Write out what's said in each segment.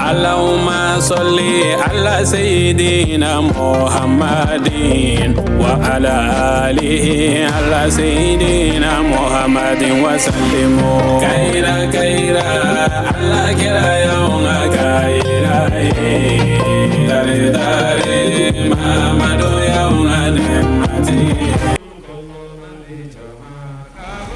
Allahumma salli ala sayyidina Muhammadin wa ala alihi ala sayyidina Muhammadin wa sallimu kayira kayira ala kira y'anw ka kayira ye tare tare Mamadu y'anw ka nɛɛmatigi ye.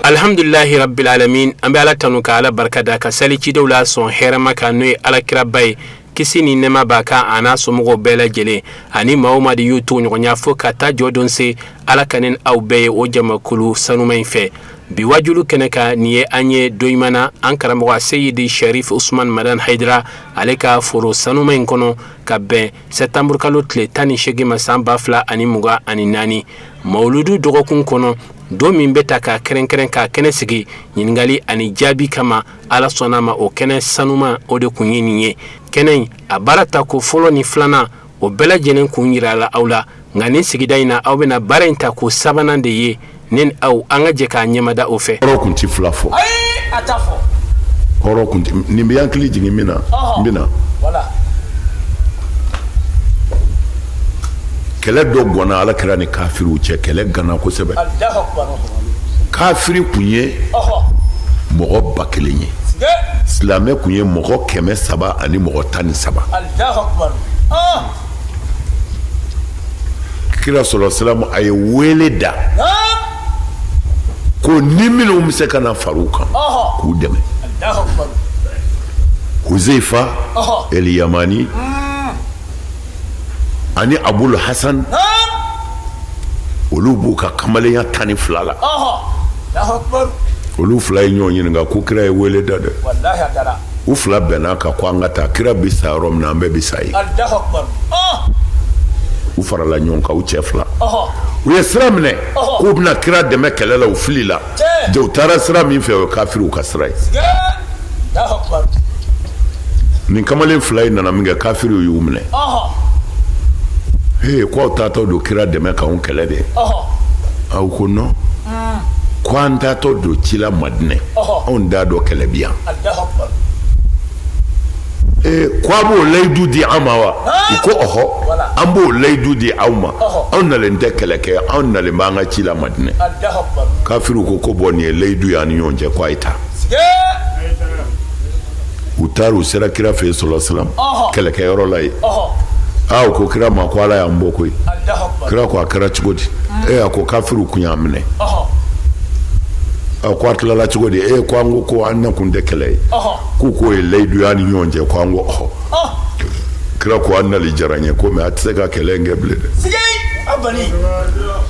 Alihamdulilahi rabbil alamin an bɛ ala tanu ka ala barika da ka sali cidenw la sɔn hɛrɛma kan n'o ye alakiraba ye kisi ni nɛɛma b'a kan a n'a somɔgɔw bɛɛ lajɛlen ani maa o maa de y'u tuguɲɔgɔnya fo ka taa jɔ don se ala ka ne ni aw bɛɛ ye o jamakulu sanuma in fɛ bi wajulu kɛnɛ kan nin ye an ye don ɲuman na an karamɔgɔ seyidi sharif usman madan hayidara ale ka foro sanuma in kɔnɔ ka bɛn sɛtanburukalo tile 18 ma san 2024 mawuludu dɔgɔkun kɔnɔ don min bɛ ta k'a kɛrɛnkɛrɛn k'a kɛnɛ sigi ɲininkali ani jaabi kama ala sɔnna ma o kɛnɛ sanuma o de kun ye nin ye kɛnɛ in a baara ta ko fɔlɔ ni filanan o bɛɛ lajɛlen kun jirala aw la nka nin sigida in na aw bɛna baara in ta ko sabanan de ye ne ni aw an ka jɛ k'a ɲɛmada o fɛ. Hɔrɔn kun ti fila fɔ. Ayi, a t'a fɔ. Hɔrɔn kun ti nin bɛ hakili jigin min na n bɛ na. Kɛlɛ dɔ gwanna ala kira ni kafiriw cɛ kɛlɛ ganna kosɛbɛ. Kafiri kun ye mɔgɔ 1000 ye. Silamɛ kun ye mɔgɔ 313. Kira sɔlɔ salamu a ye wele da ko ni minnu bɛ se ka na fara u kan k'u dɛmɛ Huzeifa Eliyamani ani Abul Hasan olu b'u ka kamalenya 12 la olu fila ye ɲɔgɔn ɲininka ko kira ye wele da dɛ u fila bɛnna kan ko an ka taa kira bɛ sa yɔrɔ min na an bɛɛ bɛ sa yen u farala ɲɔgɔn kan u cɛ fila u ye sira minɛ k'u bɛna kira dɛmɛ kɛlɛ la u filila u taara sira min fɛ o ye kafiriw ka sira ye nin kamalen fila in nana min kɛ kafiriw y'u minɛ ee ko aw taatɔ don kira dɛmɛ k'anw kɛlɛ de aw ko non ko an taatɔ don ci la madinɛ anw t'a dɔn kɛlɛ bi yan ee ko a b'o layidu di an ma wa u ko ɔhɔ an b'o layidu di aw ma anw nalen tɛ kɛlɛ kɛ anw nalen b'an ka ci la madinɛ kafiriw ko ko bɔn nin ye layidu ye an ni ɲɔgɔn cɛ ko a ye taa u taara u sera kira fɛ yen sɔlɔ salam kɛlɛkɛyɔrɔ la yen aa u ko kira ma ko ala y'an bɔ koyi kira ko a kɛra cogo di ee a ko kafiriw kun y'an minɛ a ko a tilala cogo di ee ko an ko ko an nakun tɛ kɛlɛ ye k'u k'o ye layidu y'an ni ɲɔgɔn cɛ ko an ko ɔhɔ kira ko a nali diyara n ye ko mɛ a tɛ se ka kɛlɛ in kɛ bilen dɛ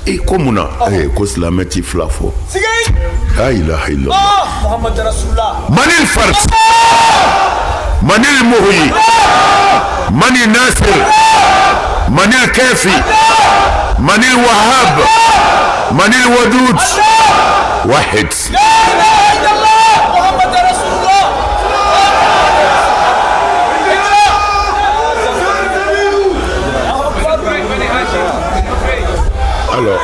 e ko mun na ee ko silamɛ ti fila fɔ la ilaha illallah manil fard manil muhyi manil nasir manil kafi manil wahab manil wadud wahid alors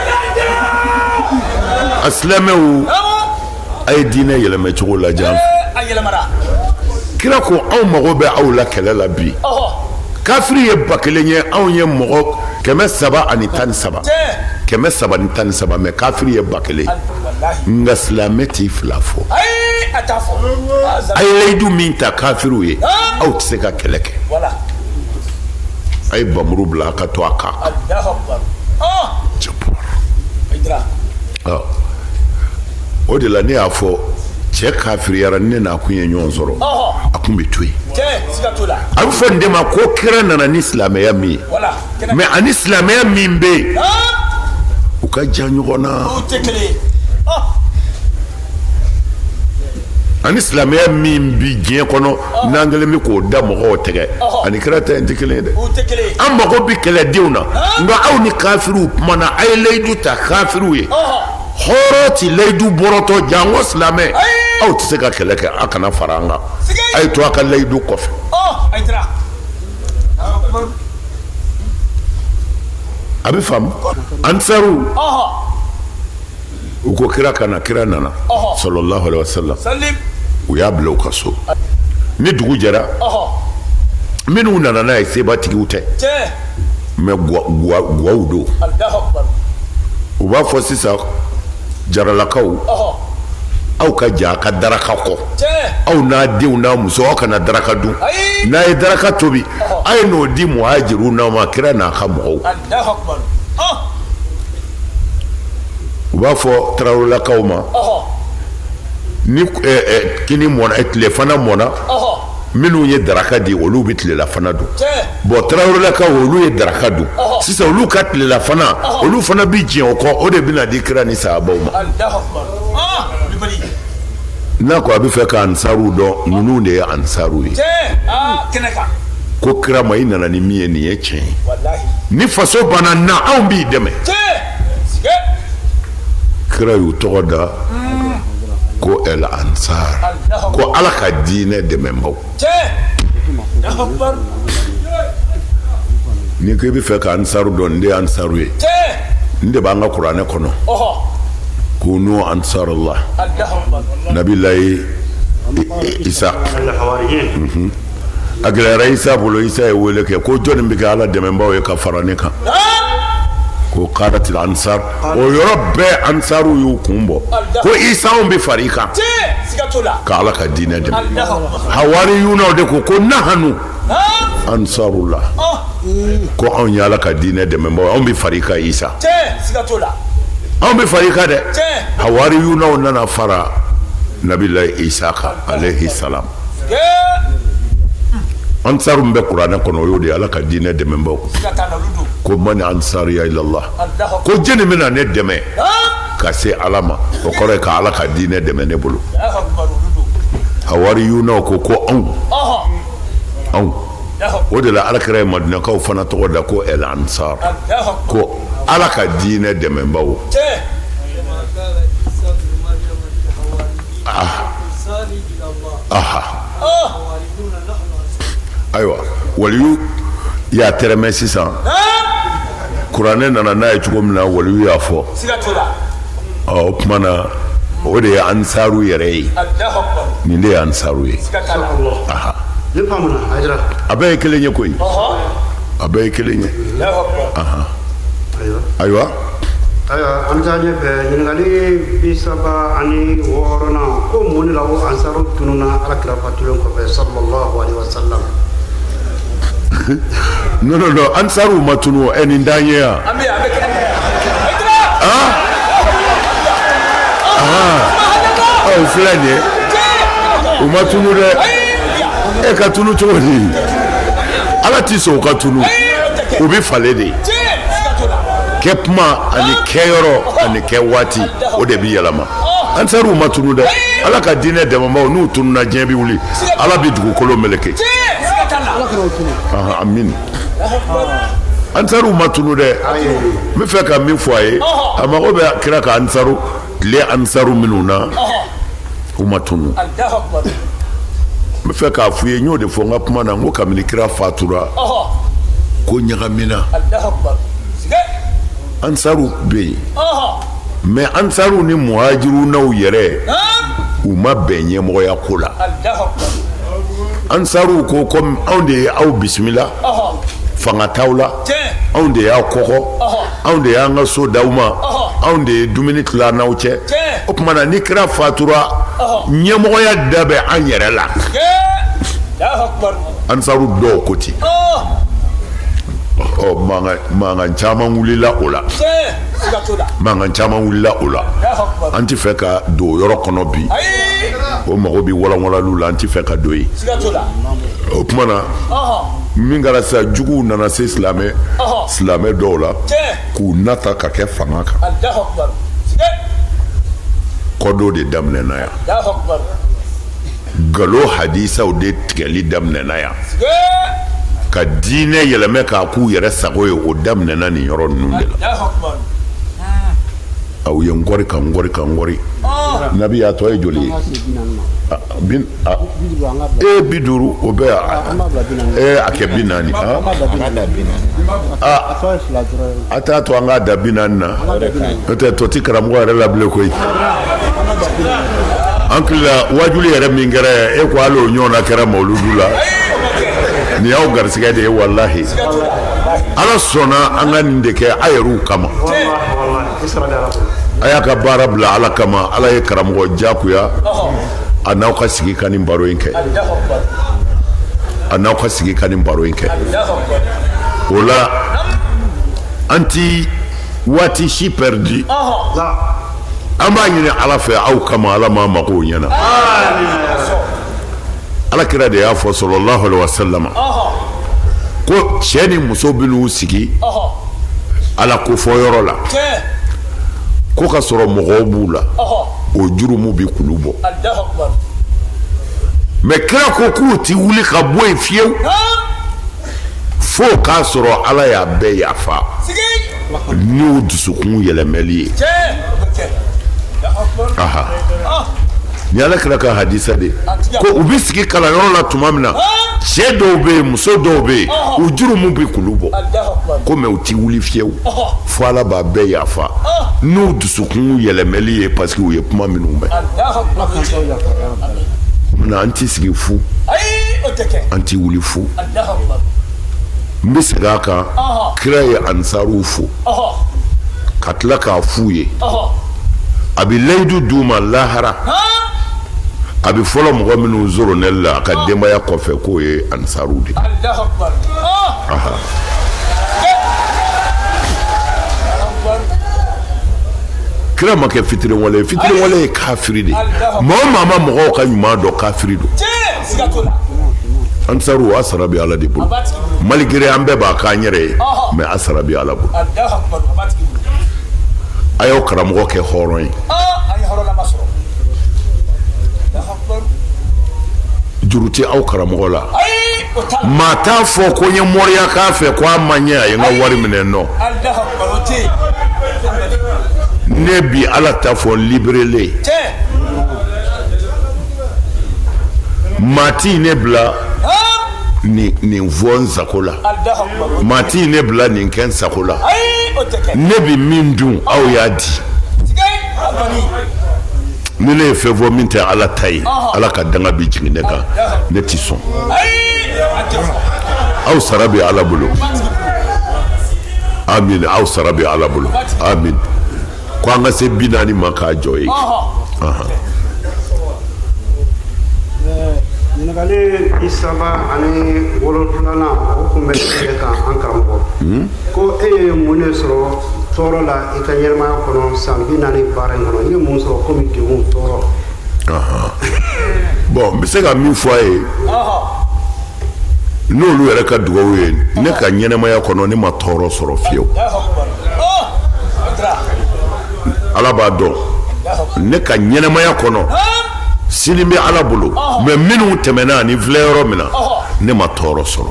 a silamɛw a ye diinɛ yɛlɛmacogo lajɛ an fɛ kira ko anw mago bɛ aw la kɛlɛ la bi kafiri ye 1000 ye anw ye mɔgɔ 313 313 mɛ kafiri ye 1000 nka silamɛ t'i fila fɔ a ye layidu min ta kafiriw ye aw tɛ se ka kɛlɛ kɛ a ye bamuru bila a ka to a kan o de la ne y'a fɔ cɛ kafiriyara ne n'a kun ye ɲɔgɔn sɔrɔ a kun bɛ to yen a bɛ fɔ nin de ma ko kira nana ni silamɛya min ye mɛ ani silamɛya min bɛ yen u ka jan ɲɔgɔn na ani silamɛya min bi diɲɛ kɔnɔ n'an kɛlen bɛ k'o da mɔgɔw tɛgɛ ani kira ta in tɛ kelen ye dɛ an mago bɛ kɛlɛdenw na nka aw ni kafiriw kumana a ye layidu ta kafiriw ye hɔrɔn ti layidu bɔrɔtɔ janko silamɛ aw tɛ se ka kɛlɛ kɛ aw kana fara an kan a ye to a ka layidu kɔfɛ A bɛ faamu. Ansaru u ko kira ka na, kira nana sallallahu alaihi wasallam, u y'a bila u ka so. Ni dugu jɛra, minnu nana n'a ye sebatigiw tɛ, mais guwaw don. U b'a fɔ sisan jaralakaw, aw ka jɛ a ka daraka kɔ, aw n'a denw n'a muso, aw kana daraka dun. N'a ye daraka tobi, a ye n'o di muhajiruna ma, kira n'a ka mɔgɔw. U b'a fɔ tarawelelakaw ma, ni kini mɔna, tilefana mɔna, minnu ye daraka di, olu bɛ tilelafana dun. Bon, tarawelelakaw, olu ye daraka dun sisan, olu ka tilelafana, olu fana bɛ jɛ o kɔ, o de bɛna di kira ni sahabaw ma. N'a ko a bɛ fɛ ka ansaru dɔn, ninnu de ye ansaru ye. Ko kira ma, i nana ni min ye, nin ye tiɲɛ ye. Ni faso banna na, anw b'i dɛmɛ. Kira y'u tɔgɔ da ko el ansar, ko Ala ka diinɛ dɛmɛbaw. N'i ko i bɛ fɛ ka ansaru dɔn, nin de ye ansaru ye. Nin de b'an ka kuranɛ kɔnɔ, kunu ansarallah, nabilayi Isa. A gɛlɛyara Isa bolo, Isa ye wele kɛ ko jɔnni bɛ kɛ Ala dɛmɛbaaw ye ka fara ne kan? Ko qalatil ansar. O yɔrɔ bɛɛ ansaru y'u kun bɔ ko Isa, anw bɛ fara i kan ka Ala ka diinɛ dɛmɛ. Hawariyunaw de ko ko nahanu ansarullah, ko anw ye Ala ka diinɛ dɛmɛbaaw, anw bɛ fara i kan Isa, anw bɛ fara i kan dɛ. Hawariyunaw nana fara nabilayi Isa kan alayhi salam. Ansaru bɛ kuranɛ kɔnɔ, o y'o de ye, Ala ka diinɛ dɛmɛbaw. Ko man ansariya ilallah, ko jɛni bɛna ne dɛmɛ ka se Ala ma? O kɔrɔ ye ka Ala ka diinɛ dɛmɛ ne bolo. Hawariyunaw ko ko anw, anw. O de la Ala kira ye madinakaw fana tɔgɔ da ko el ansar, ko Ala ka diinɛ dɛmɛbaw. Aha, ayiwa, waliyu y'a tɛrɛmɛ sisan. Kuranɛ nana n'a ye cogo min na, waliyu y'a fɔ. Ɔ, o tuma na, o de ye ansaru yɛrɛ ye. Nin de ye ansaru ye. Aha, a bɛɛ ye kelen ye koyi, a bɛɛ ye kelen ye. Ayiwa. Ayiwa, an bɛ taa ɲɛfɛ. Ɲininkali 36nan, ko mun de la ko ansaru tununa Ala kira fatulen kɔfɛ sallallahu alaihi wasallam? Non, non, non, ansaru ma tunu. Ɛ, nin t'an ye yan. Ah ah, o filɛ nin ye, u ma tunu dɛ. E ka tunu cogo di? Ala ti sɔn u ka tunu, u bɛ falen de. Kɛ kuma ani kɛyɔrɔ ani kɛ waati, o de bɛ yɛlɛma. Ansaruw ma tunu dɛ. Ala ka diinɛ dɛmɛbaaw, n'u tununa, diɲɛ bɛ wuli, Ala bɛ dugukolo meleke. Amin. Ansaruw ma tunu dɛ. N bɛ fɛ ka min fɔ a ye, a mago bɛ kira ka ansaru tile, ansaru minnu na, u ma tunu. N bɛ fɛ k'a f'u ye, n y'o de fɔ n ka kuma na, n ko kabini kira fatura, ko ɲagamina. Ansaru bɛ yen, mais ansaru ni muhajirunaw yɛrɛ, u ma bɛn ɲɛmɔgɔya ko la. Ansaruw ko komi anw de ye aw bisimila, fanga t'aw la, anw de y'aw kɔkɔ, anw de y'an ka so d'aw ma, anw de ye dumuni tila n'aw cɛ. O tuma na, ni kira fatura, ɲɛmɔgɔya da bɛ an yɛrɛ la. Ansaru dɔw ko ten. Ɔ, mankan caman wulila o la, mankan caman wulila o la. An tɛ fɛ ka don o yɔrɔ kɔnɔ bi, o mago bɛ walanwalaliw la, an tɛ fɛ ka don yen. O tuma na, min kɛra sisan, juguw nana se silamɛ silamɛ dɔw la k'u nata ka kɛ fanga kan. Kɔdon de daminɛna yan, nkalon hadisaw de tigɛli daminɛna yan, ka diinɛ yɛlɛmɛ k'a k'u yɛrɛ sago ye, o daminɛna nin yɔrɔ ninnu de la. Aw ye n kɔri ka n kɔri ka n kɔri. Nabi, a tɔ ye joli ye? E 50, o bɛɛ e a kɛ 40. A t'a to an k'a da 40 na, n'o tɛ tɔ ti karamɔgɔ yɛrɛ la bilen koyi. An tilala wajuli yɛrɛ min kɛra, e ko hali o ɲɔgɔnna kɛra mawuludu la. Nin y'aw garisɛgɛ de ye, walahi. Ala sɔnna an ka nin de kɛ a yɛrɛw kama. A y'a ka baara bila Ala kama. Ala ye karamɔgɔ diyagoya a n'aw ka sigi ka nin baro in kɛ, a n'aw ka sigi ka nin baro in kɛ. O la an ti waati si perdu. An b'a ɲini Ala fɛ aw kama, Ala m'an magow ɲɛna. Ala kira de y'a fɔ sallallahu alaihi wasallam ko cɛ ni muso bɛn'u sigi Ala kofɔ yɔrɔ la, ko ka sɔrɔ mɔgɔw b'u la, o jurumu bɛ kulu bɔ. Mais kira ko k'u ti wuli ka bɔ yen fiyewu fo k'a sɔrɔ Ala y'a bɛɛ yafa n'u dusukun yɛlɛmɛli ye. Aha, ni Ala kira ka hadisa de ko u bɛ sigi kalanyɔrɔ la tuma min na, cɛ dɔw bɛ yen, muso dɔw bɛ yen, u jurumu bɛ kulu bɔ ko, mais u ti wuli fiyewu fo Ala b'a bɛɛ yafa n'u dusukun yɛlɛmɛli ye, parce que u ye kuma minnu mɛn. Munna an ti sigi fu, an ti wuli fu? N bɛ segin a kan, kira ye ansaruw fo ka tila k'a f'u ye, a bɛ layidu d'u ma lahara, a bɛ fɔlɔ mɔgɔ minnu zoronɛli la a ka denbaya kɔfɛ, k'o ye ansaruw de. Aha. Kira ma kɛ fitiriwale ye. Fitiriwale ye kafiri de ye. Maa o maa ma mɔgɔw ka ɲuman dɔn, kafiri don. Ansaru, a sara bɛ Ala de bolo. Malgré an bɛɛ b'a k'an yɛrɛ ye, mais a sara bɛ Ala bolo. A y'aw karamɔgɔ kɛ hɔrɔn ye. Juru tɛ aw karamɔgɔ la. Maa t'a fɔ ko n ye moriya k'a fɛ ko a ma ɲɛ, a ye n ka wari minɛ. Nɔ ne bi Ala ta fɔ libéré. Maa t'i ne bila nin fɔ n sago la, maa t'i ne bila nin kɛ n sago la. Ne bi min dun, aw y'a di. Ni ne ye fɛn fɔ min tɛ Ala ta ye, Ala ka danga bi jigin ne kan. Ne ti sɔn. Aw sara bɛ Ala bolo, amin. Aw sara bɛ Ala bolo, amin. Ko an ka se 40 ma k'a jɔ ye. Ɲininkali 37nan, o kun bɛ e kan, an karamɔgɔ, ko e ye mun de sɔrɔ tɔɔrɔ la i ka ɲɛnamaya kɔnɔ, san 40 baara in kɔnɔ, i ye mun sɔrɔ komi degun, tɔɔrɔ? Bon, n bɛ se ka min fɔ a ye, n'olu yɛrɛ ka dugawu ye, ne ka ɲɛnamaya kɔnɔ, ne ma tɔɔrɔ sɔrɔ fiyewu. Ala b'a dɔn, ne ka ɲɛnamaya kɔnɔ, sini bɛ Ala bolo, mais minnu tɛmɛna ani filɛ yɔrɔ min na, ne ma tɔɔrɔ sɔrɔ.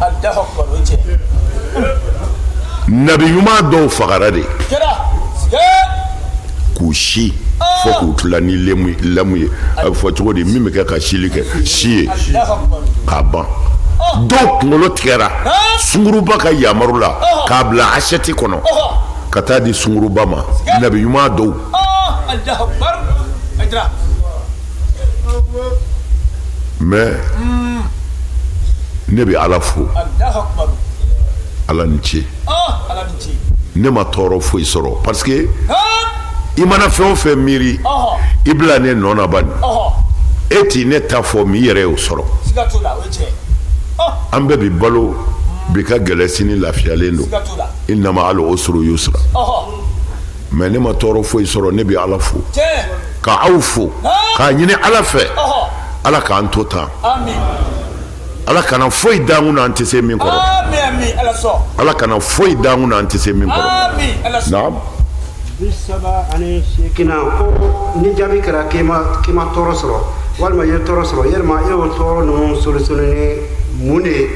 Nabi ɲuman dɔw fagara de k'u si fo k'u tila ni lɛmu ye. A bɛ fɔ cogo di? Min bɛ kɛ ka sili kɛ, si ye k'a ban. Dɔw kunkolo tigɛra sunguruba ka yamaru la k'a bila assiette kɔnɔ ka taa di sunguruba ma, nabi ɲuman dɔw. Mais ne bɛ Ala fo, Ala ni ce, ne ma tɔɔrɔ foyi sɔrɔ, parce que i mana fɛn o fɛn miiri, i bila ne nɔ na bani, e t'i ne ta fɔ min yɛrɛ y'o sɔrɔ. An bɛɛ bi balo, bi ka gɛlɛ, sini lafiyalen don. Inna ma'al usri yusra. Mais ne ma tɔɔrɔ foyi sɔrɔ. Ne bɛ Ala fo ka aw fo k'a ɲini Ala fɛ, Ala k'an to tan, Ala kana foyi d'an kunna an tɛ se min kɔrɔ, Ala kana foyi d'an kunna an tɛ se min kɔrɔ. Naam. 38nan, ko ni jaabi kɛra k'i ma tɔɔrɔ sɔrɔ walima i ye tɔɔrɔ sɔrɔ, yalima e y'o tɔɔrɔ ninnu solutionné ni mun de ye,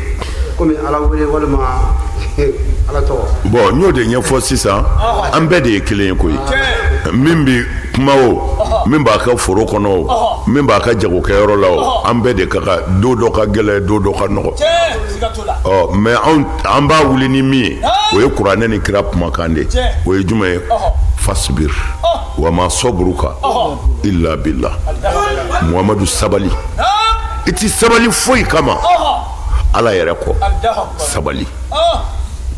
komi Ala wele walima Ala tɔgɔ? Bon, n y'o de ɲɛfɔ sisan. An bɛɛ de ye kelen ye koyi. Min bɛ kuma o, min b'a ka foro kɔnɔ o, min b'a ka jagokɛyɔrɔ la o, an bɛɛ de ka kan. Don dɔ ka gɛlɛn, don dɔ ka nɔgɔ. Ɔ, mais an b'a wuli ni min ye, o ye kuranɛ ni kira kumakan de ye. O ye jumɛn ye? Fasbir wa ma sabruka illa billah. Muhamadu, sabali. I ti sabali foyi kama Ala yɛrɛ kɔ. Sabali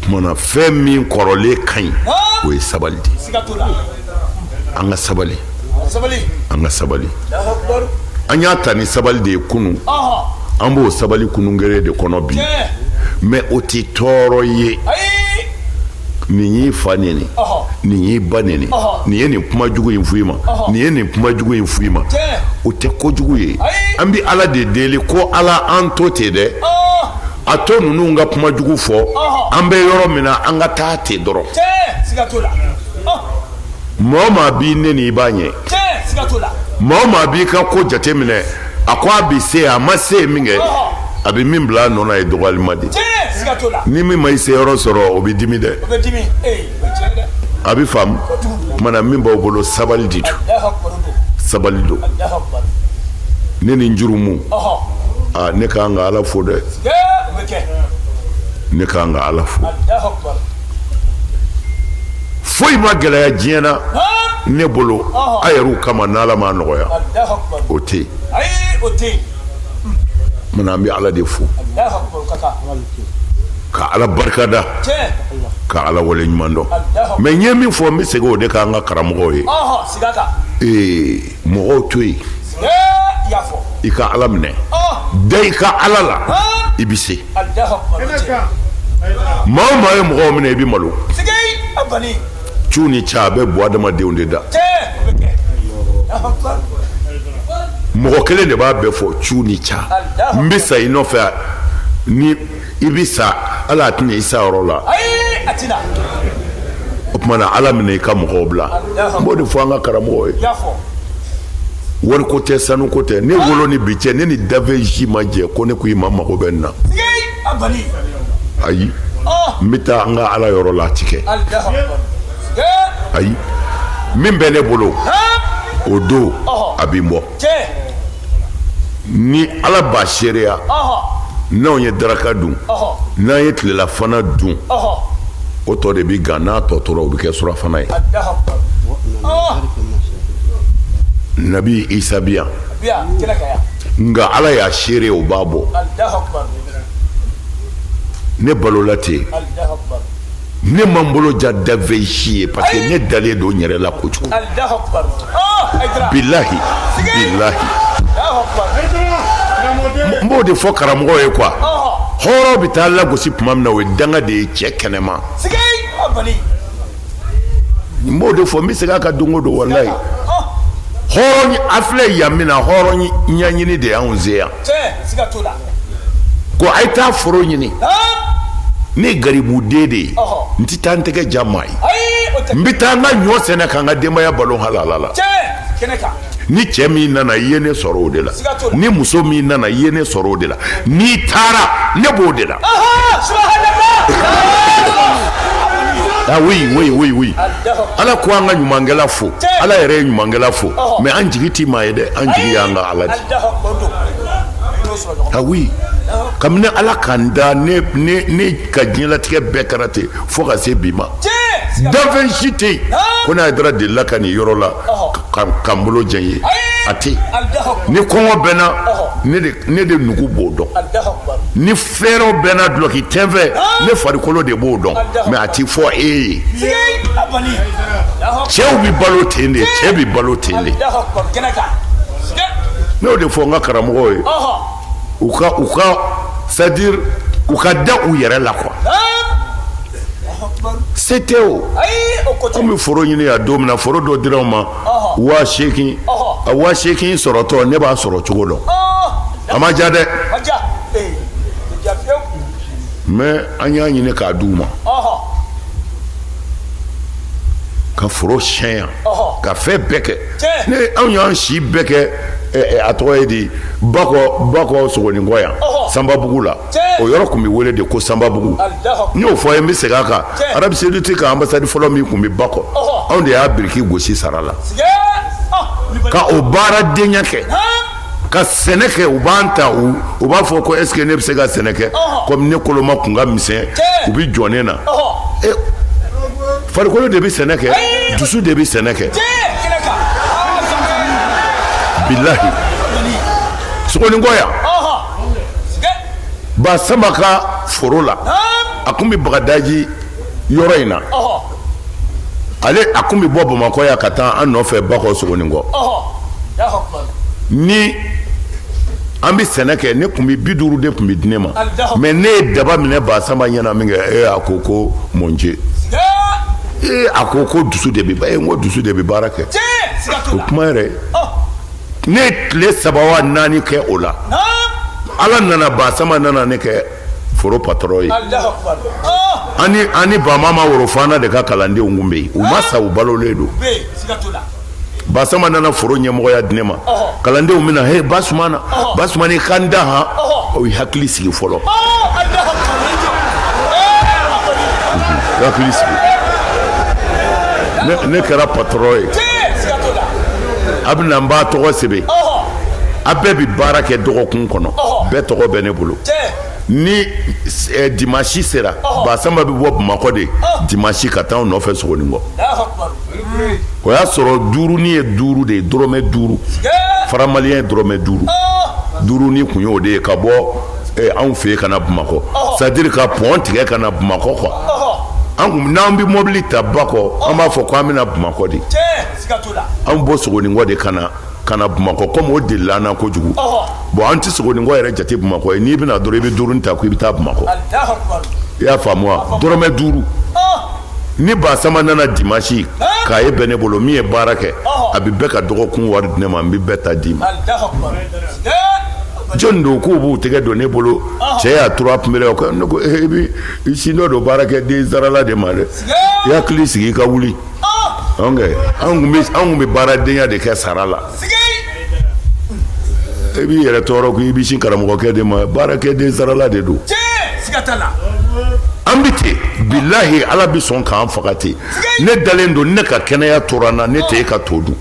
tuma na, fɛn min kɔrɔlen ka ɲi, o ye sabali de ye. An ka sabali, an ka sabali. An y'a ta ni sabali de ye kunun, an b'o sabali kunungere de kɔnɔ bi. Mais o tɛ tɔɔrɔ ye. Nin y'i fa neni, nin y'i ba neni, nin ye nin kuma jugu in f'i ma, nin ye nin kuma jugu in f'i ma, o tɛ kojugu ye. An bɛ Ala de deli ko Ala an to ten dɛ, a to ninnu ka kuma jugu fɔ, an bɛ yɔrɔ min na, an ka taa ten dɔrɔn. Maa o maa b'i neni, i b'a ɲɛ. Maa o maa b'i ka ko jateminɛ, a ko a bɛ se, a ma se min kɛ, a bɛ min bila a nɔ na ye dɔgɔyalima de. Ni min ma i se yɔrɔ sɔrɔ, o bɛ dimi dɛ. A bɛ faamu tuma na, min b'aw bolo, sabali de don, sabali don. Ne ni jurumu, aa, ne ka kan ka Ala fo dɛ, ne ka kan ka Ala fo. Foyi ma gɛlɛya diɲɛ na ne bolo a yɛrɛw kama n'Ala m'a nɔgɔya, o tɛ yen. Mana, an bɛ Ala de fo, ka Ala barikada, ka Ala wale ɲuman dɔn. Mais n ye min fɔ, n bɛ segin o de kan an ka karamɔgɔw ye. Ee, mɔgɔw to yen, i ka Ala minɛ, da i ka Ala la, i bɛ se. Maa o maa ye mɔgɔw minɛ, i bɛ malo. Cu ni ca, a bɛ bɔ adamadenw de da. Mɔgɔ kelen de b'a bɛɛ fɔ, cu ni ca. N bɛ sa i nɔfɛ, ni i bɛ sa, Ala a tɛna i sa yɔrɔ la. O tuma na, Ala minɛ, i ka mɔgɔw bila. N b'o de fɔ an ka karamɔgɔw ye. Wariko tɛ, sanuko tɛ. Ne wolo ni bi cɛ, ne ni danfɛn si ma jɛ ko ne ko i ma mago bɛ nin na. Ayi, n bɛ taa an ka Ala yɔrɔ la, a ti kɛ. Ayi, min bɛ ne bolo o don, a bɛ n bɔ. Ni Ala b'a seereya, n'anw ye daraka dun, n'an ye tilelafana dun, o tɔ de bɛ gan. N'a tɔ tora, o bɛ kɛ surafana ye. Nabi Isa bi yan, nka Ala y'a seere, o b'a bɔ. Ne balola ten, ne ma n bolo ja danfɛn si ye, parce que ne dalen don n yɛrɛ la kojugu. Bilahi, bilahi, n b'o de fɔ karamɔgɔ ye quoi. Hɔrɔn bɛ taa lagosi tuma min na, o ye danga de ye cɛ kɛnɛma. N b'o de fɔ, n bɛ segin a kan don o don, walayi. Hɔrɔn, a filɛ yan min na, hɔrɔn ɲɛɲini de y'anw se yan. Ko a ye taa foro ɲini. Ne ye garibuden de ye, n tɛ taa n tɛgɛ ja maa ye. N bɛ taa n ka ɲɔ sɛnɛ ka n ka denbaya balo halala la. Ni cɛ min nana, i ye ne sɔrɔ o de la. Ni muso min nana, i ye ne sɔrɔ o de la. N'i taara, ne b'o de la. Ah oui, oui, oui, oui. Ala ko an ka ɲumankɛla fo. Ala yɛrɛ ye ɲumankɛla fo, mais an jigi ti maa ye dɛ, an jigi y'an ka Ala de. Ah oui, kabini Ala k'an da, ne ne ne ka diɲɛlatigɛ bɛɛ kɛra ten fo ka se bi ma. Danfɛn si tɛ yen ko n'a Hayidara delila ka nin yɔrɔ la ka n bolo jɛ ye, a tɛ yen. Ni kɔngɔ bɛ n na, ne de nugu b'o dɔn. Ni fɛrɛw bɛ n na, dulɔki tɛ n fɛ, ne farikolo de b'o dɔn, mais a ti fɔ e ye. Cɛw bɛ balo ten de, cɛ bɛ balo ten de. Ne y'o de fɔ n ka karamɔgɔw ye, u ka c'est à dire u ka da u yɛrɛ la quoi. Se tɛ o. An bɛ foro ɲini yan don min na, foro dɔ dira anw ma 8000. A 8000 sɔrɔtɔ, ne b'a sɔrɔ cogo dɔn. A ma diya dɛ, mais an y'a ɲini k'a d'u ma, ka foro siyɛn yan, ka fɛn bɛɛ kɛ. Ne, anw y'an si bɛɛ kɛ, a tɔgɔ ye di, Bakɔ, Bakɔ Sogoninkɔ yan, Sanbabugu la. O yɔrɔ tun bɛ wele de ko Sanbabugu. N y'o fɔ ye, n bɛ segin a kan. Arabie Saoudite ka ambassade fɔlɔ min tun bɛ Bakɔ, anw de y'a biriki gosi sara la. Ka o baaradenya kɛ, ka sɛnɛ kɛ. U b'an ta, u b'a fɔ ko est ce que ne bɛ se ka sɛnɛ kɛ? Comme ne koloma kun ka misɛn, u bɛ jɔ ne na. Farikolo de bɛ sɛnɛ kɛ, dusu de bɛ sɛnɛ kɛ. Bilahi, Sogoninkɔ yan, Basama ka foro la, a kun bɛ Bagadaji yɔrɔ in na. Ale a kun bɛ bɔ Bamakɔ yan ka taa an nɔfɛ Bakɔ, Sogoninkɔ. Ni an bɛ sɛnɛ kɛ, ne kun bɛ 50 de tun bɛ di ne ma. Mais ne ye daba minɛ Basama ɲɛna min kɛ, e a ko ko mon Dieu, ee a ko ko dusu de bɛ, n ko dusu de bɛ baara kɛ. O kuma yɛrɛ, ne ye tile 3 wa 4 kɛ o la. Ala nana, Basama nana ne kɛ foro patron ye. An ni Bamama Worofana de ka kalandenw kun bɛ yen. U ma sa, u balolen don. Basama nana foro ɲɛmɔgɔya di ne ma. Kalandenw bɛna: he Basumana, Basumana, i ka n da han. O ye hakili sigi fɔlɔ, hakili sigi. Ne kɛra patron ye. A bɛ na, n b'a tɔgɔ sɛbɛn. A bɛɛ bɛ baara kɛ dɔgɔkun kɔnɔ, bɛɛ tɔgɔ bɛ ne bolo. Ni dimanche sera, Basama bɛ bɔ Bamakɔ de dimanche ka taa anw nɔfɛ Sogoninkɔ. O y'a sɔrɔ duurunin ye 5 de ye, dɔrɔmɛ 5, franc malien ye dɔrɔmɛ 5. Duurunin kun y'o de ye ka bɔ anw fɛ yen ka na Bamakɔ, c'est à dire ka pont tigɛ ka na Bamakɔ quoi. An kun n'an bɛ mobili ta Bakɔ, an b'a fɔ ko an bɛna Bamakɔ de. An bɔ Sogoninkɔ de ka na Bamakɔ, comme o delila an na kojugu. Bon, an tɛ Sogoninkɔ yɛrɛ jate Bamakɔ ye. N'i bɛna dɔrɔn, i bɛ 5 ta ko i bɛ taa Bamakɔ. I y'a faamu wa? Dɔrɔmɛ 5. Ni Basama nana dimanche, k'a ye bɛ ne bolo, min ye baara kɛ, a bɛ bɛɛ ka dɔgɔkun wari di ne ma, n bɛ bɛɛ ta d'i ma. Jɔn don k'u b'u tɛgɛ don ne bolo? Cɛ y'a tura kunbɛn ko ne ko i bɛ i sin dɔ don baarakɛden sarala de ma dɛ. I hakili sigi, i ka wuli. An kun bɛ baaradenya de kɛ sara la. I b'i yɛrɛ tɔɔrɔ ko i bɛ sin karamɔgɔkɛ de ma, baarakɛden sarala de don. An bɛ ten, bilahi, Ala bɛ sɔn k'an faga ten. Ne dalen don, ne ka kɛnɛya tora n na, ne tɛ e ka to dun.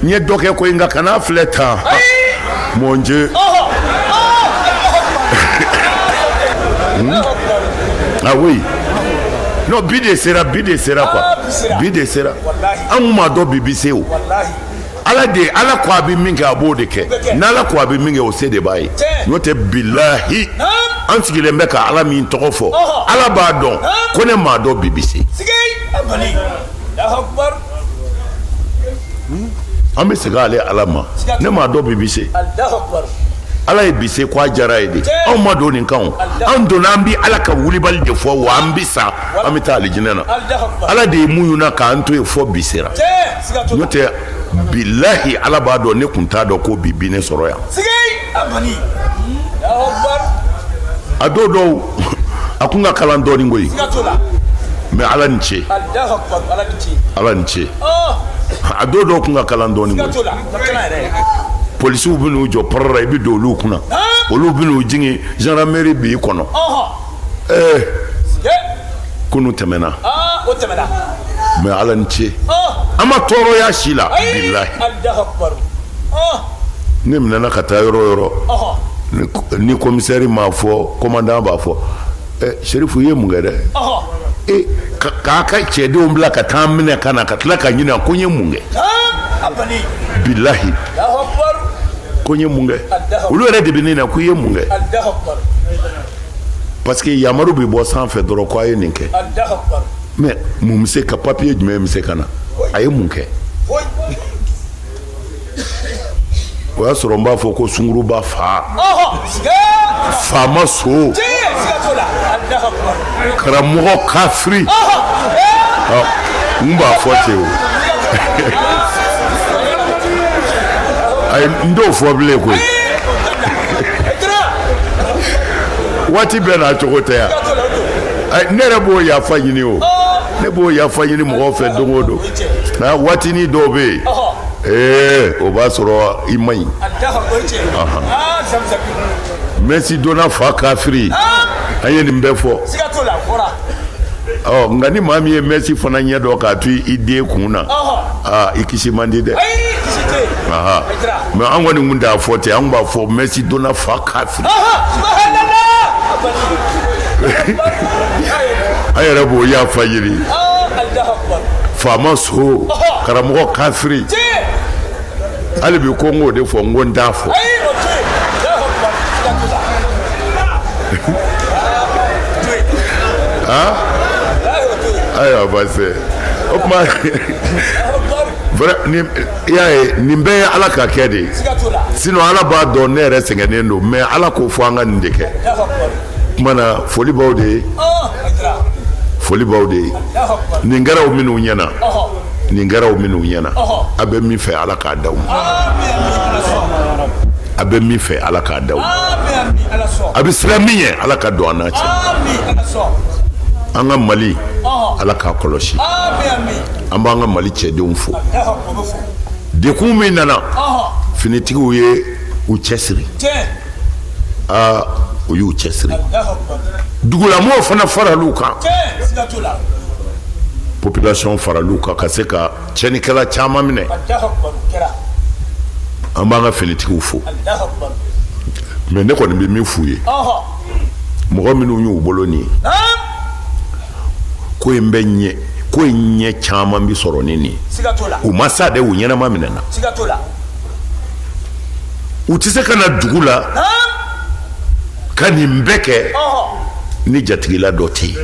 N ye dɔ kɛ koyi, nka kana filɛ tan, mon Dieu. Ah oui, non, bi de sera, bi de sera quoi, bi de sera. An kun m'a dɔn bi bi se o. Ala de, Ala ko a bɛ min kɛ, a b'o de kɛ. N'Ala ko a bɛ min kɛ, o se de b'a ye. N'o tɛ, bilahi, an sigilen bɛ ka Ala min tɔgɔ fɔ, Ala b'a dɔn ko ne m'a dɔn bi bi se. An bɛ segin ale Ala ma, ne m'a dɔn bi bi se. Ala ye bi se ko a diyara ye de. Anw ma don nin kan o. An donna, an bɛ Ala ka wulibali de fɔ, wa an bɛ sa, an bɛ taa alijinɛ na. Ala de ye muɲu k'an to yen fɔ bi sera. N'o tɛ, bilahi, Ala b'a dɔn ne kun t'a dɔn ko bi bi ne sɔrɔ yan. A dɔw a kun ka kalan dɔɔnin koyi, mais Ala ni ce, Ala ni ce. A dɔw kun ka kalan dɔɔnin koyi. Polisiw bɛ n'u jɔ pɔrɔra, i bɛ don olu kunna, olu bɛ n'u jigin, gendarmerie b'i kɔnɔ. Ɛɛ kunu tɛmɛna, mais Ala ni ce, an ma tɔɔrɔya si la, bilahi. Ne minɛna ka taa yɔrɔ o yɔrɔ, ni commissaire m'a fɔ, commandant b'a fɔ: Serifu, i ye mun kɛ dɛ? K'a ka cɛdenw bila ka taa minɛ ka na, ka tila ka ɲininka ko n ye mun kɛ. Bilahi, ko n ye mun kɛ. Olu yɛrɛ de bɛ ne na ko i ye mun kɛ, parce que yamaru bɛ bɔ sanfɛ dɔrɔn ko a ye nin kɛ. Mais mun bɛ se ka papier jumɛn bɛ se ka na a ye mun kɛ? O y'a sɔrɔ n b'a fɔ ko sunguruba fa, faama so, karamɔgɔ kafiri, n b'a fɔ ten o. Ayi, n t'o fɔ bilen koyi. Waati bɛɛ n'a cogo tɛ yan. Ne yɛrɛ b'o yafa ɲini o, ne b'o yafa ɲini mɔgɔw fɛ don o don. Waatinin dɔw bɛ yen, ee o b'a sɔrɔ i man ɲi. Mɛsi donna fa kafiri, an ye nin bɛɛ fɔ. Ɔ, nka ni maa min ye mèche fana ɲɛ dɔn k'a to i den kun na, aa, i kisi man di dɛ. Mais an kɔni kun t'a fɔ ten, an b'a fɔ mèche donna fa kafiri. An yɛrɛ b'o yafa ɲini. Faama so, karamɔgɔ kafiri. Hali bi ko n k'o de fɔ, n ko n t'a fɔ. Ayiwa, parce o tuma vrai ni i y'a ye, nin bɛɛ ye Ala ka kɛ de ye. Sinon Ala b'a dɔn ne yɛrɛ sɛgɛnnen don, mais Ala ko fɔ an ka nin de kɛ. Tuma na foli b'aw de ye, foli b'aw de ye. Nin kɛra aw minnu ɲɛna, nin kɛra aw minnu ɲɛna, a bɛ min fɛ Ala k'a d'aw ma, a bɛ min fɛ Ala k'a d'aw ma, a bɛ siran min ɲɛ Ala ka don an n'a cɛ. An ka Mali, Ala k'a kɔlɔsi. An b'an ka Mali cɛdenw fo. Dekun min nana, finitigiw ye u cɛsiri, aa, u y'u cɛsiri. Dugulamɔgɔw fana faral'u kan, population faral'u kan ka se ka tiɲɛnikɛla caman minɛ. An b'an ka finitigiw fo. Mais ne kɔni bɛ min f'u ye, mɔgɔ minnu y'u bolo nin ye, ko in bɛ ɲɛ, ko in ɲɛ caman bɛ sɔrɔ ni nin ye. U ma sa dɛ, u ɲɛnama minɛna. U tɛ se ka na dugu la ka nin bɛɛ kɛ ni jatigila dɔ tɛ yen.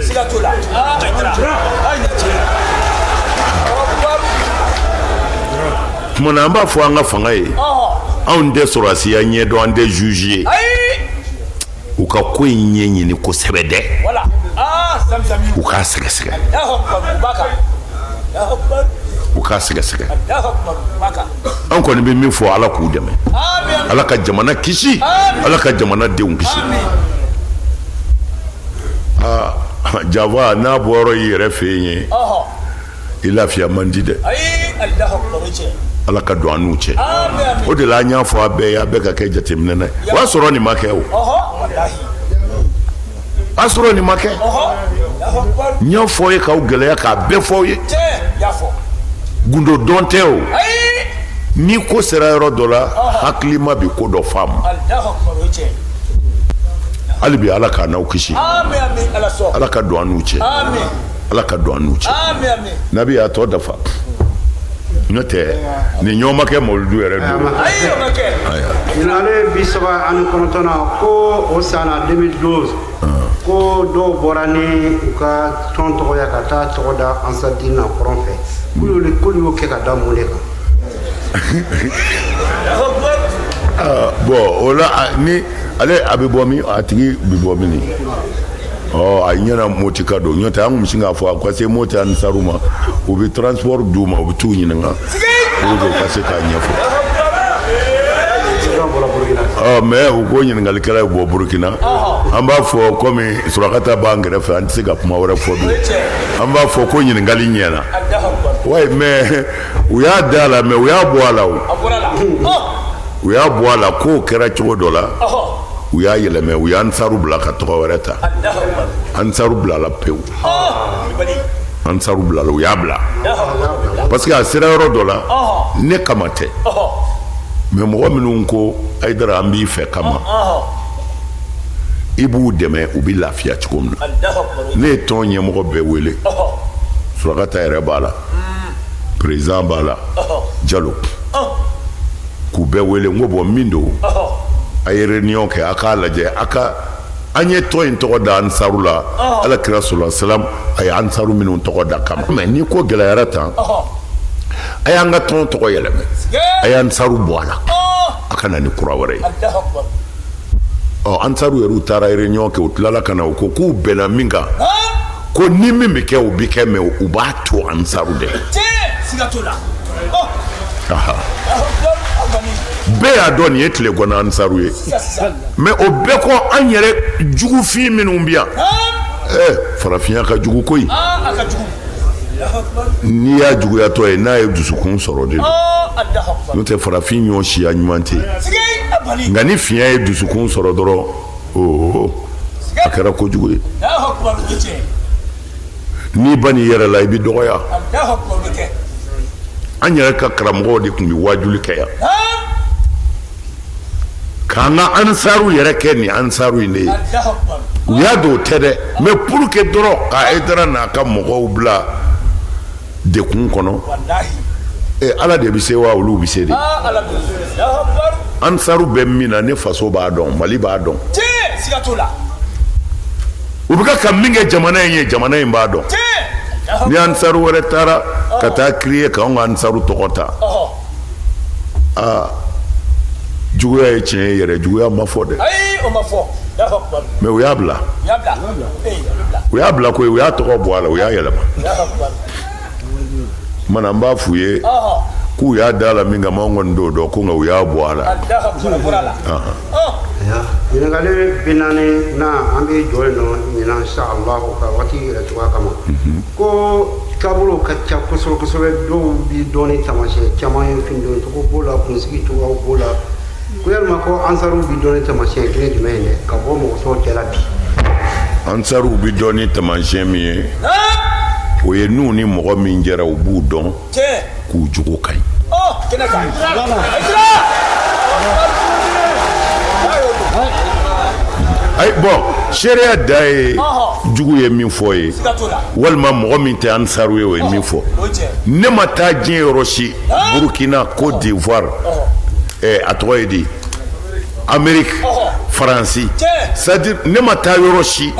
Tuma na an b'a fɔ an ka fanga ye, anw tɛ sɔrɔdasiya ɲɛdɔn, an tɛ juge ye, u ka ko in ɲɛɲini kosɛbɛ dɛ, u k'a sɛgɛsɛgɛ, u k'a sɛgɛsɛgɛ. An kɔni bɛ min fɔ, Ala k'u dɛmɛ, Ala ka jamana kisi, Ala ka jamana denw kisi. Aa, janfa n'a bɔyɔrɔ y'i yɛrɛ fɛ yen ye, i lafiya man di dɛ. Ala ka don an n'u cɛ. O de la an y'a fɔ a bɛɛ ye, a bɛɛ ka kɛ jateminɛ ye. O y'a sɔrɔ nin ma kɛ, o y'a sɔrɔ nin ma kɛ. N y'a fɔ ye k'aw gɛlɛya k'a bɛɛ fɔ aw ye, gundo dɔn tɛ o. Ni ko sera yɔrɔ dɔ la, hakilima bɛ ko dɔ faamu. Hali bi Ala k'a n'aw kisi, Ala ka don an n'u cɛ, Ala ka don an n'u cɛ. Nabi y'a tɔ dafa, n'o tɛ nin ɲɔgɔn ma kɛ mawuludu yɛrɛ don. Ɲinale 39 na ko o san na 2012, ko dɔw bɔra ni u ka tɔn tɔgɔ ye ka taa tɔgɔ da Ansadin na kɔrɔn fɛ, k'olu y'o kɛ ka da mun de kan? Bon, o la ni ale a bɛ bɔ min, a tigi bɛ bɔ min, ɔ, a ɲɛna Moti ka don, n'o tɛ an kun bɛ sin k'a fɔ a ka se Moti Ansaru ma, u bɛ transport d'u ma, u bɛ t'u ɲininka pour que u ka se k'a ɲɛfɔ. Ɔ, mais u ko ɲininkalikɛla ye bɔ Burukina, an b'a fɔ komi Surakata b'an kɛrɛfɛ, an tɛ se ka kuma wɛrɛ fɔ bilen. An b'a fɔ ko ɲininkali ɲɛna, ouais, mais u y'a da a la, mais u y'a bɔ a la, o u y'a bɔ a la. K'o kɛra cogo dɔ la, u y'a yɛlɛmɛ, u y'Ansaru bila ka tɔgɔ wɛrɛ ta. Ansaru bilala pewu, Ansaru bilala, u y'a bila parce que a sera yɔrɔ dɔ la, ne kama tɛ, mais mɔgɔ minnu ko Hayidara an b'i fɛ kama, i b'u dɛmɛ, u bɛ lafiya cogo min na. Ne ye tɔn ɲɛmɔgɔ bɛɛ wele, Surakata yɛrɛ b'a la, président b'a la, Jalo, k'u bɛɛ wele, n ko bon, min don, a ye réunion kɛ, a k'a lajɛ, a ka an ye tɔn in tɔgɔ da Ansaru la, Ala kira sɔrɔ salam a ye Ansaru minnu tɔgɔ da kama. Mais ni ko gɛlɛyara tan, a y'an ka tɔn tɔgɔ yɛlɛmɛ, a ye Ansaru bɔ a la, a ka na ni kura wɛrɛ ye. Ɔ, Ansaru yɛrɛ taara réunion kɛ, u tilala ka na, u ko k'u bɛnna min kan, ko ni min bɛ kɛ, o bɛ kɛ, mais u b'a to Ansaru de. Bɛɛ y'a dɔn nin ye Tilegɔnna Ansaru ye, mais o bɛɛ kɔ, an yɛrɛ jugufin minnu bɛ yan, farafinya ka jugu koyi. N'i y'a juguyatɔ ye, n'a ye dusukun sɔrɔ de don, n'o tɛ farafin ɲɔ siya ɲuman tɛ yen. Nka ni fiɲɛ ye dusukun sɔrɔ dɔrɔn, oo, a kɛra kojugu ye. N'i ban'i yɛrɛ la, i bɛ dɔgɔya. An yɛrɛ ka karamɔgɔw de tun bɛ waajuli kɛ yan k'an ka ansaru yɛrɛ kɛ nin ansaru in de ye. U y'a dɔn o tɛ dɛ, mais pour que dɔrɔn ka Hayidara n'a ka mɔgɔw bila dekun kɔnɔ. Ala de bɛ se wa olu bɛ se de. Ansaru bɛ min na, ne faso b'a dɔn, Mali b'a dɔn. U bɛ ka min kɛ jamana in ye, jamana in b'a dɔn. Ni ansaru wɛrɛ taara ka taa créer k'anw ka ansaru tɔgɔ ta, aa, juguya ye tiɲɛ ye yɛrɛ, juguya ma fɔ dɛ, mais u y'a bila, u y'a bila koyi, u y'a tɔgɔ bɔ a la, u y'a yɛlɛma. Mana n b'a f'u ye k'u y'a da la min kama, anw kɔni t'o dɔn ko, nka u y'a bɔ a la. Ɲininkali 40 na, an bɛ jɔ yen nɔ ɲinan, inshallah, ka waati yɛrɛ cogoya kama. Ko taabolo ka ca kosɛbɛ kosɛbɛ, dɔw bi dɔn ni taamasiyɛn caman ye, finidon cogo b'o la, kunsigi cogoyaw b'o la. Ko yalima ko ansaruw bi dɔn ni taamasiyɛn kelen jumɛn ye dɛ ka bɔ mɔgɔ tɔw cɛ la bi? Ansaruw bi dɔn ni taamasiyɛn min ye, o ye n'u ni mɔgɔ min jɛra, u b'u dɔn k'u jogo ka ɲi. Ayi, bɔn, seereya da ye jugu ye min fɔ ye, walima mɔgɔ min tɛ ansaru ye, o ye min fɔ. Ne ma taa diɲɛ yɔrɔ si, Burukina, Côte d'Ivoire, a tɔgɔ ye di, Amérique, Faransi, c'est-à-dire ne ma taa yɔrɔ si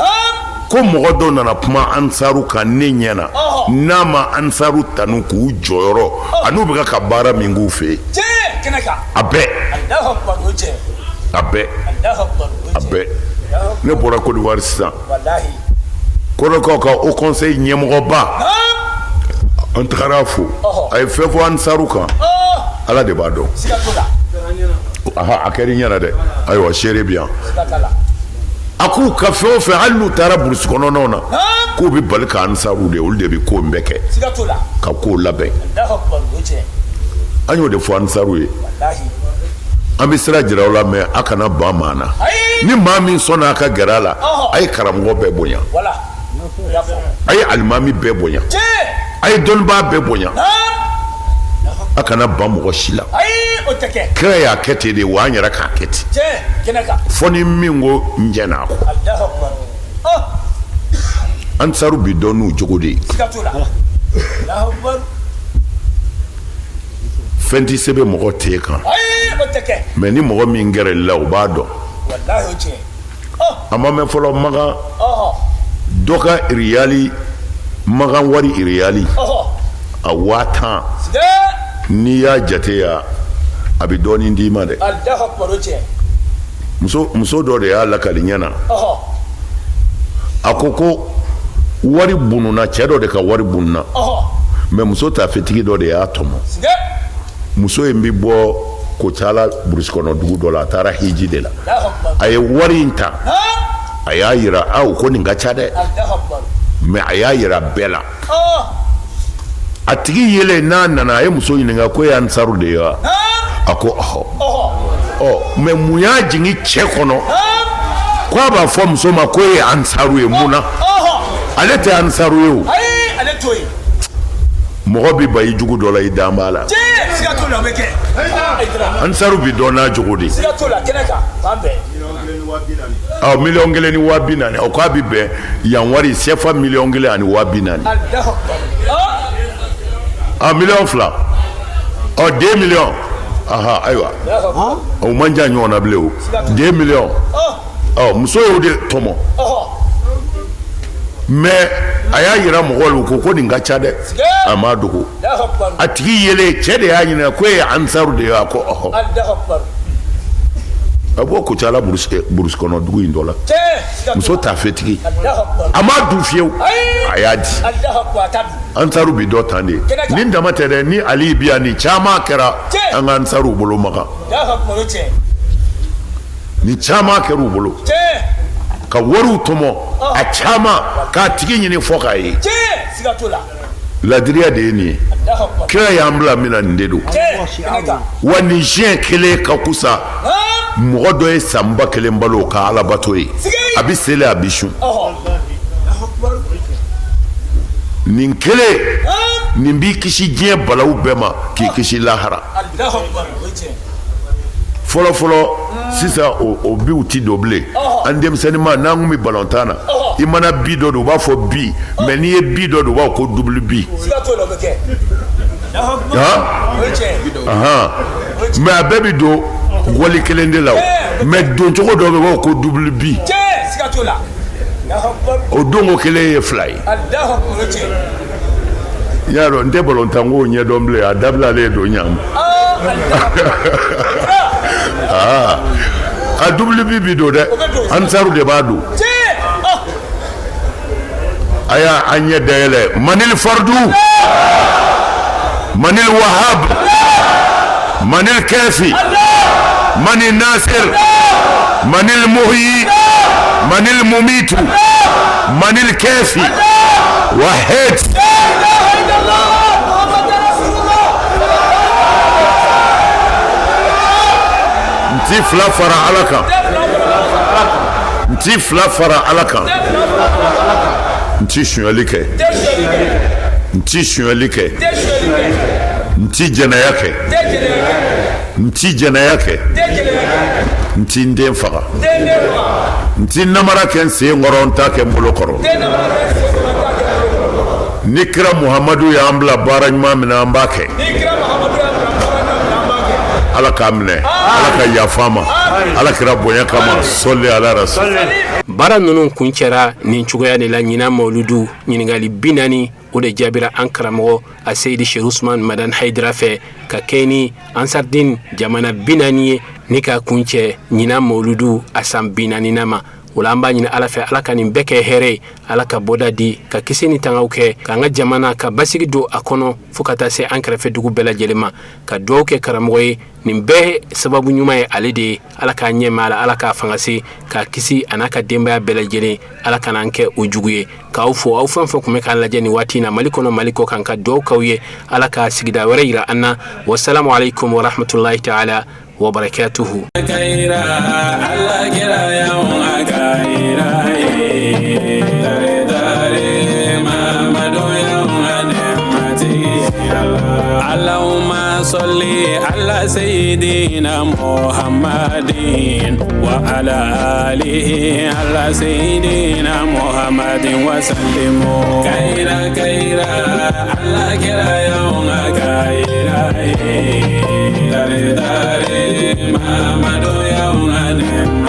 ko mɔgɔ dɔ nana kuma ansaru kan ne ɲɛ na, n'a ma ansaru tanu k'u jɔyɔrɔ an'u bɛ ka baara min k'u fɛ yen. A bɛɛ, a bɛɛ, a bɛɛ. Ne bɔra Côte d'Ivoire sisan, Kɔrɔkaw ka haut conseil ɲɛmɔgɔba, an tagara fo, a ye fɛn fɔ ansaru kan, Ala de b'a dɔn. A kɛra i ɲɛna dɛ. Ayiwa, seere bi yan. A k'u ka fɛn o fɛn, hali n'u taara burusi kɔnɔnaw na, k'u bɛ bali ka ansaru de, olu de bɛ ko in bɛɛ kɛ ka kow labɛn. An y'o de fɔ ansaru ye. An bɛ sira jira aw la, mais a kana ban maa na. Ni maa min sɔnna a ka gɛrɛ a la, a ye karamɔgɔ bɛɛ bonya, a ye alimami bɛɛ bonya, a ye dɔnnibaa bɛɛ bonya, a kana ban mɔgɔ si la. Kira y'a kɛ ten de wa, an yɛrɛ k'a kɛ ten. Fɔ ni min ko n jɛn'a kɔ. Ansaru bi dɔn n'u jogo de ye. Fɛn tɛ sɛbɛn mɔgɔ ten kan, mais ni mɔgɔ min gɛrɛl'i la, u b'a dɔn. A ma mɛn fɔlɔ, Makan dɔ ka iriyali, Makan wari iriyali a 10,000, n'i y'a jate ya, a bɛ dɔɔnin d'i ma dɛ. Muso dɔ de y'a lakali ɲɛ na. A ko ko wari bununa, cɛ dɔ de ka wari bununa, mais muso taafetigi dɔ de y'a tɔmɔ. Muso in bɛ bɔ Kocala burusi kɔnɔ dugu dɔ la, a taara hiji de la. A ye wari in ta, a y'a yira aw ko nin ka ca dɛ, mais a y'a yira bɛɛ la. A tigi yelen n'a nana, a ye muso ɲininka ko e ye ansaru de ye wa? A ko ɔhɔ. Ɔ, mais mun y'a jigin cɛ kɔnɔ ko a b'a fɔ muso ma ko e ye ansaru ye? Mun na ale tɛ ansaru ye? O mɔgɔ bɛ ban i jugu dɔ la, i dan b'a la. Ansaru bi dɔn n'a jogo de. Ɔ, 1,200,000, o k'a bɛ bɛn yan wari CFA 1,200,000, a 2 millions, ɔ, 2 millions. Aha, ayiwa, o man jan ɲɔgɔn na bilen. O 2 millions, ɔ, muso y'o de tɔmɔ, mais a y'a yira mɔgɔw la, u ko ko nin ka ca dɛ. A m'a dogo. A tigi yelen, cɛ de y'a ɲininka ko e ye ansaru de ye? A ko ɔhɔ. A bɔ Kocala burusi kɔnɔ dugu in dɔ la, muso taafetigi, a m'a dun fiyewu, a y'a di. Ansaru bi dɔ tan de. Nin dama tɛ dɛ, ni Ali bi yan, nin caman kɛra an ka ansaruw bolo Makan, nin caman kɛra u bolo ka wariw tɔmɔ a caman k'a tigi ɲini fɔ k'a ye. Ladiriya de ye nin ye. Kira y'an bila min na, nin de don wa. Nin siɲɛ kelen ka kusa mɔgɔ dɔ ye san 1000 balo ka alabato ye, a bɛ seli, a bɛ sun. Nin kelen nin b'i kisi diɲɛ balawu bɛɛ ma k'i kisi lahara. Fɔlɔ fɔlɔ sisan o biw ti don bilen. An denmisɛnninma n'an kun bɛ balontan na, i mana but dɔ don u b'a fɔ but, mais n'i ye but dɔ don u b'a fɔ ko double but. Mais a bɛɛ bɛ don gɔli kelen de la o, mais doncogo dɔ bɛ yen u b'a fɔ ko double but. O donko kelen ye fila ye. I y'a dɔn n tɛ balontanko ɲɛdɔn bilen, a dabilalen don ɲa ma. A double but bi don dɛ, ansaru de b'a don. A y'a an ɲɛ dayɛlɛ. Manil fardu, manil wahab, manil kafi, manil nasir, manil muhyi, manil mumitu, manil kafi, wahid. N ti fila fara Ala kan, n ti fila fara Ala kan, n ti sonyali kɛ, n ti sonyali kɛ, n ti jɛnɛya kɛ, n ti jɛnɛya kɛ, n ti n den faga, n ti namara kɛ n sen kɔrɔ, n t'a kɛ n bolo kɔrɔ. Ni kira Muhamadu y'an bila baara ɲuman min na, an b'a kɛ. Ala k'a minɛ, Ala ka yafa ma, Ala kira bonya kama, sɔli ala rasul. Baara ninnu kuncɛra nin cogoya de la. Ɲinan mawuludu ɲininkali 40, o de jaabira an karamɔgɔ a Seyidi Cheikh Usman Madani Hayidara fɛ ka kɛ ni Ansardine jamana 40 ye ni ka kuncɛ ɲinan mawuludu a san 40nan ma. O la an b'a ɲini Ala fɛ, Ala ka nin bɛɛ kɛ hɛrɛ ye, Ala ka bɔda di, ka kisi ni tangaw kɛ k'an ka jamana ka basigi don a kɔnɔ fo ka taa se an kɛrɛfɛ dugu bɛɛ lajɛlen ma, ka dugawu kɛ karamɔgɔ ye. Nin bɛɛ sababu ɲuman ye ale de ye. Ala k'a ɲɛma la, Ala k'a fanga se, k'a kisi a n'a ka denbaya bɛɛ lajɛlen, Ala kana an kɛ o jugu ye. K'aw fo, aw fɛn fɛn tun bɛ k'an lajɛ nin waati in na Mali kɔnɔ, Mali kɔ kan, ka dugawu k'aw ye, Ala ka sigida wɛrɛ yira an na. Wasalamu alaikum warahmatullahi taala wabarakatuhu. اللهم صل على سيدنا محمد وعلى آله على سيدنا محمد وسلم. كيرا كيرا الله كيرا يوم كيرا داري داري محمد يوم.